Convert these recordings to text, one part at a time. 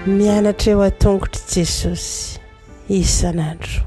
Mianatra eo an-tongotr'i Jesosy isan'andro.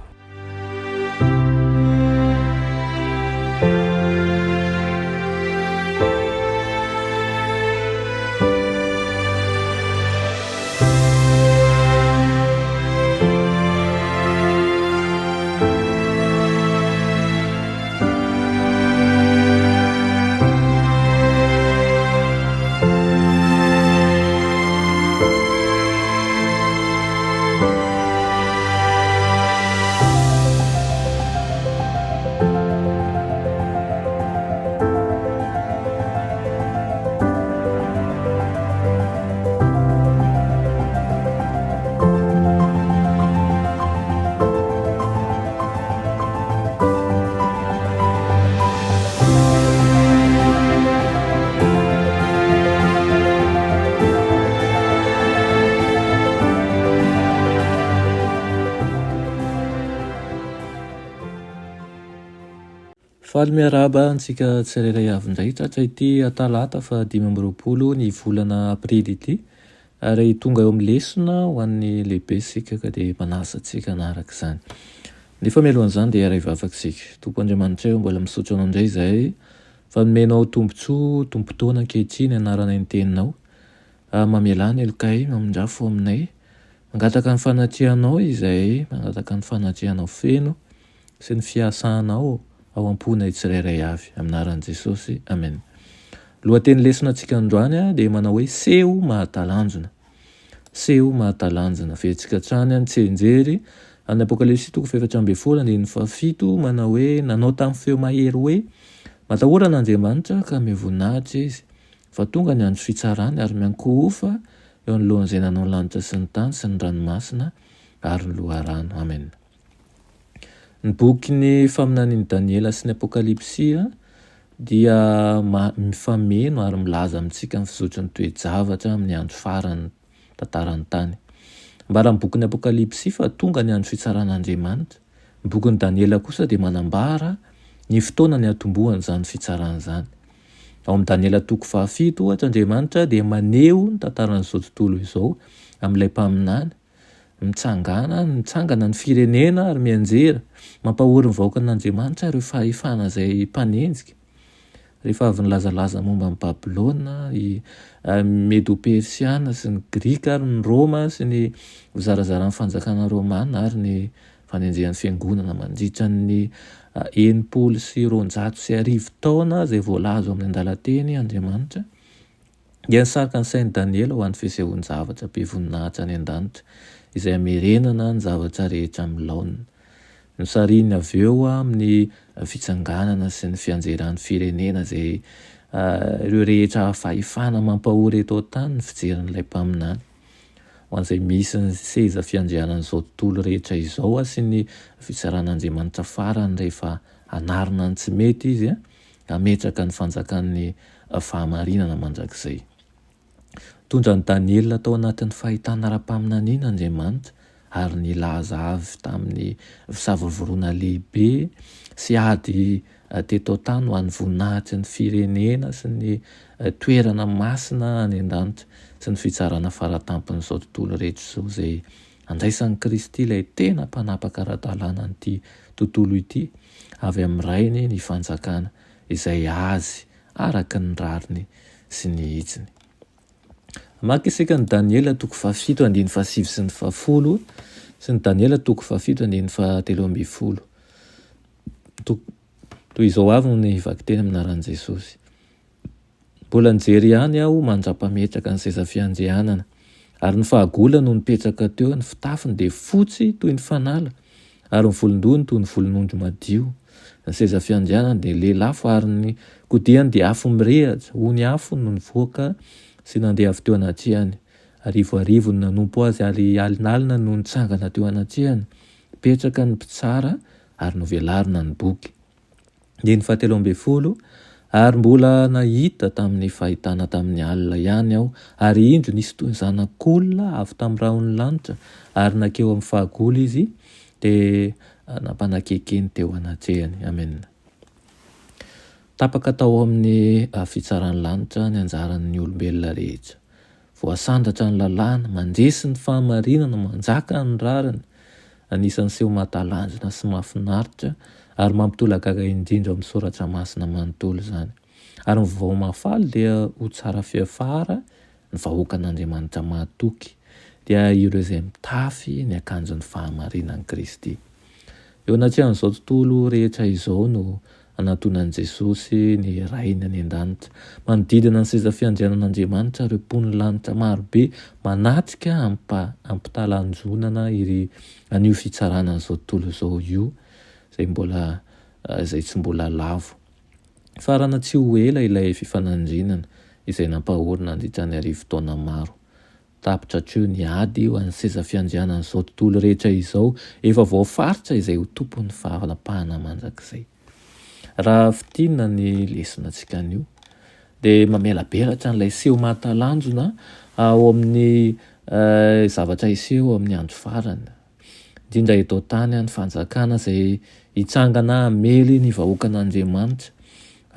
Faly miarahaba antsika tsirairay avy indray tratra ity talata faha 25 ny volana aprily ity ary tonga eo amin'ny lesona ho an'ny lehibe isika ka dia manasa antsika hanaraka izany. Nefa mialohan'izany dia hiara-hivavaka isika. Tompo Andriamanitray ô, mbola misaotra Anao indray izahay fa nomenao tombontsoa, tompon-taona ankehitriny hanaranay ny Teninao. Mamelà ny helokay, mamindrà fo aminay. Mangataka ny fanatrehanao izahay, mangataka ny fanatrehanao feno sy ny fiasanao ao am-ponay tsirairay avy. Amin'ny anaran'i Jesosy, Amen. Lohateny lesona antsika androany dia manao hoe seho mahatalanjona. Seho mahatalanjona. Averintsika hatrany ny tsianjery any Apokalypsy toko fahefatra ambin'ny folo andininy fahafito manao hoe nanao tamin'ny feo mahery hoe matahora an'Andriamanitra ka omeo voninahitra izy fa tonga ny andro fitsarany ary miankohofa eo anoloan'izay nanao ny lanitra sy ny tany sy ny ranomasina ary ny loharano. Amen. Ny bokin'ny faminanian'i Daniela sy ny Apokalypsy dia mifameno ary milaza amintsika ny fizotry ny toe-javatra amin'ny andro faran'ny tantaran'ny tany. Ambaran'ny bokin'ny Apokalypsy fa tonga ny andro fitsaran'Andriamanitra. Ny bokin'i Daniela kosa dia manambara ny fotoana niatombohan'izany fitsarana izany. Ao amin'ny Daniela toko fahafito, ohatra, Andriamanitra dia maneho ny tantaran'izao tontolo izao amin'ilay mpaminany. Mitsangana, mitsangana ny firenena ary mianjera. Mampahory ny vahoakan'Andriamanitra ireo fahefana izay mpanenjika. Rehefa avy nilazalaza momba an'i Babylona, i Medo-Persiana sy ny Grika ary ny Roma sy ny fizarazaran'ny fanjakana romana ary ny fanenjehan'ny fiangonana mandritra ny 1260 taona izay voalaza ao amin'ny andalan-teny Andriamanitra, Dia nisarika ny sain'i Daniela ho an'ny fisehoan-javatra be voninahitra any an-danitra, izay hamerenana ny zavatra rehetra amin'ny laoniny. Nosarihiny avy eo amin'ny fitsanganana sy ny fianjeran'ny firenena izay ireo rehetra fahefana mampahory eto an-tany ny fijerin'ilay mpaminany. Ho an'izay misy ny seza fiandrianan'izao tontolo rehetra izao sy ny fitsaran'Andriamanitra farany rehefa hanarina ny tsy mety izy, hametraka ny fanjakan'ny fahamarinana mandrakizay. Nitondra an'i Daniela tao anatin'ny fahitana ara-paminaniana Andriamanitra ary nilaza avy tamin'ny fisavorovoroana lehibe sy ady teto an-tany ho an'ny voninahitry ny firenena sy ny toerana masina any an-danitra sy ny fitsarana faratampon'izao tontolo rehetra izao izay andraisan'i Kristy ilay tena mpanapaka ara-dalàna an'ity tontolo ity avy amin'ny Rainy ny fanjakana izay azy araka ny rariny sy ny hitsiny. Hamaky isika ny Daniela toko fahafito andininy fahasivy sy ny fahafolo sy ny Daniela toko fahafito andininy fahatelo ambin'ny folo. Toy izao avy no ny vakiteny amin'ny anaran'i Jesosy. Mbola nijery ihany aho mandra-pametraka ny seza fiandrianana, ary ny fahagola no nipetraka teo, ny fitafiny dia fotsy toy ny fanala, ary ny volon-dohany toy ny volon'ondry madio. Ny seza fiandrianany dia lelafo, ary ny kodiany dia afo mirehitra, ony afo no nivoaka sy nandeha avy teo anatrehany. Arivoarivo no nanompo azy, ary alinalina no nitsangana teo anatrehany. Nipetraka ny mpitsara, ary novelarina ny boky. Andininy fahatelo ambin'ny folo, Ary mbola nahita tamin'ny fahitana tamin'ny alina ihany aho, ary indro nisy toy ny zanak'olona avy tamin'ny rahon'ny lanitra, ary nankeo amin'ny fahagola izy, dia nampanakekeny teo anatrehany. Amena. Tapaka tao amin'ny fitsaran'ny lanitra ny anjaran'ny olombelona rehetra. Voasandratra ny lalàna, mandresy ny fahamarinana, manjaka ny rariny. Anisan'ny seho mahatalanjona sy mahafinaritra ary mampitolagaga indrindra ao amin'ny Soratra Masina manontolo izany. Ary ny vaovao mahafaly dia ho tsara fiafara ny vahoakan'Andriamanitra mahatoky, dia ireo izay mitafy ny akanjon'ny fahamarinan'i Kristy. Eo anatrehan'izao tontolo rehetra izao no anatonan'i Jesosy ny Rainy any an-danitra. Manodidina ny seza fiandrianan'Andriamanitra ireo mponin'ny lanitra marobe manatrika amim-pitalanjonana iry an'io fitsarana an'izao tontolo izao io, izay mbola izay tsy mbola lavo. Farana tsy ho ela ilay fifanandrinana izay nampahory nandritra ny arivotaona maro. Tapitra hatreo ny ady ho an'ny seza fiandrianan'izao tontolo rehetra izao, efa voafaritra izay ho tompon'ny fahalapahana mandrakizay. Raha fintinina ny lesonantsika anio, dia mamelabelatra an'ilay seho mahatalanjona ao amin'ny zavatra hiseho amin'ny andro farany. Indrindra eto an-tany, ny fanjakana izay hitsangana hamely ny vahoakan'Andriamanitra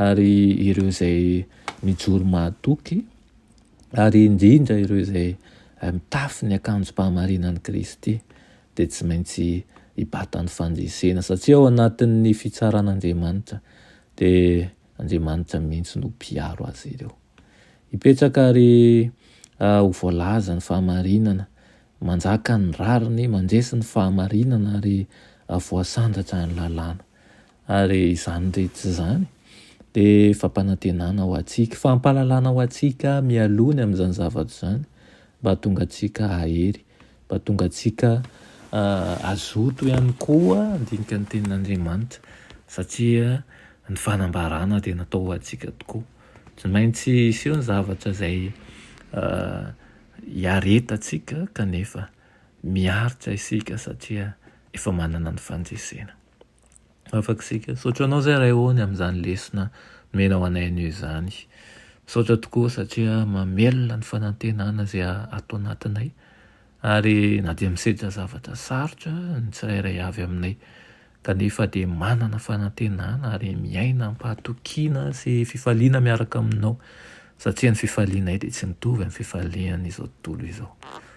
ary ireo izay mijoro mahatoky ary indrindra ireo izay mitafy ny akanjom-pahamarinan'i Kristy dia tsy maintsy hibata ny fandresena satria ao anatin'ny fitsaran'Andriamanitra dia Andriamanitra mihitsy no mpiaro azy ireo. Hipetraka ary ho voalaza ny fahamarinana, manjaka ny rariny, mandresy ny fahamarinana ary voasandratra ny lalàna. Ary izany rehetra izany dia fampanantenana ho antsika, fampahalalana ho antsika mialoha ny amin'izany zavatra izany mba hahatonga antsika hahery, mba hahatonga antsika hazoto ihany koa handinika ny tenin'Andriamanitra satria ny fanambarana dia natao ho antsika tokoa. Tsy maintsy hiseho ny zavatra izay hiaretantsika kanefa miaritra isika satria efa manana ny fandresena. Afaka isika. Misaotra anao izay Ray ô ny amin'izany lesona nomenao anay anio izany. Misaotra tokoa satria mamelona ny fanantenana izay ato anatinay ary na dia misedra zavatra sarotra ny tsirairay avy aminay kanefa dia manana fanantenana ary miaina am-pahatokiana sy fifaliana miaraka aminao satria ny fifalianay dia tsy mitovy amin'ny fifalian'izao tontolo izao.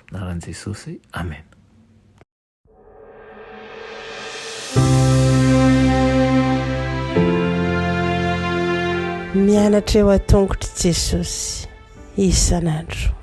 Anaran'i Jesosy. Amen. Mianatra eo an-tongotr'i Jesosy isan'andro.